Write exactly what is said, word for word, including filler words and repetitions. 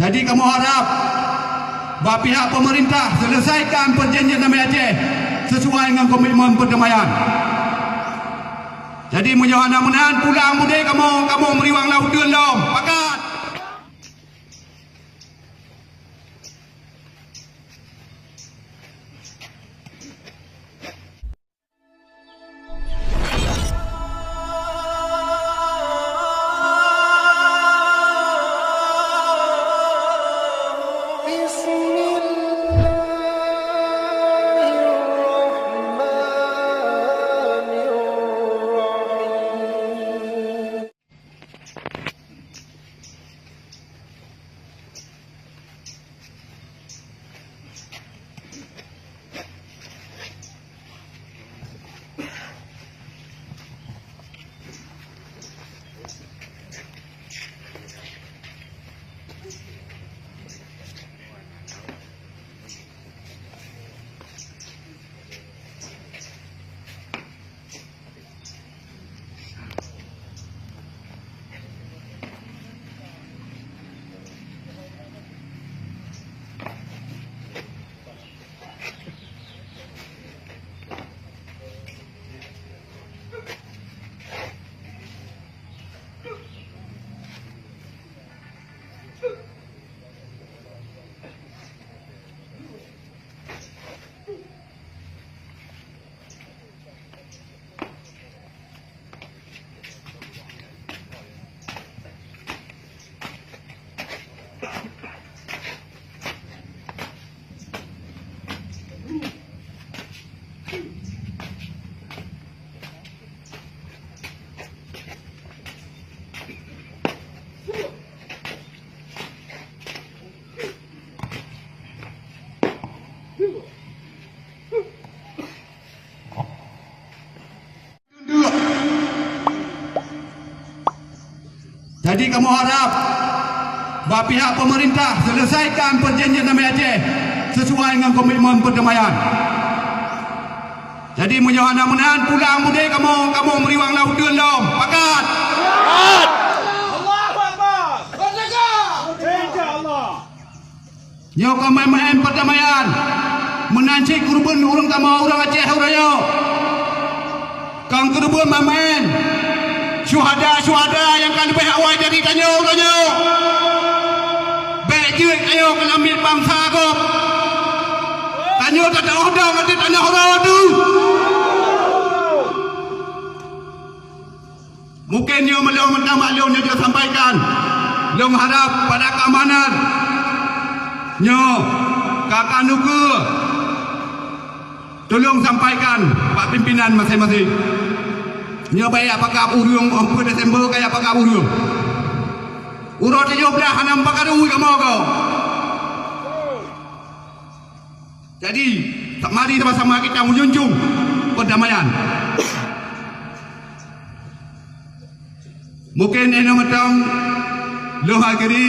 Jadi kamoe harab bak pihak pemerintah seuleusaikan peujanjian damai Aceh sisuai ngon komitmen perdamaian. Jadi meunyoe hana meunan, pulang mudé kamoe, kamoe meuriwang lam uteuen lom. Pakat! Jadi kamoe harab bak pihak pemerintah seuleusaikan peujanjian damai Aceh sisuai ngon komitmen perdamaian. Jadi meunyoe hana meunan, pulang mudé kamoe, kamoe meuriwang lam uteuen lom. Pakat! Allahu Akbar! Merdeka! Insya Allah! Nyoe kon maén-maén perdamaian. Meunan cit keureubeuen ureuëng kamoe ureuëng Aceh uroe nyoe. Kon keureubeuen maén-maén. Syuhada-syuhada nyang ka leubeh awai dari tanyoe uroe nyoe. Bék jeuet tanyoe keuneuk miet bansa gob. Tanyoe tataôh dong ateueh tanoh uroe teuh. Mungken nyoe meulong mantong bak lôn nyang jeuet sampaikan. Lôn harab pada keamanan nyoe ka ka nukeue tulông sampaikan bak pimpinan maséng-maséng. Nyoe baya pakab ureuëng, uroe Desember kaya pakab ureuëng. Uroe tujoh blaih hana meupakat ureuëng kamoe ko. Jadi, mari sama-sama kita menjunjung perdamaian. Mungkin inoe mantong lôn akhiri.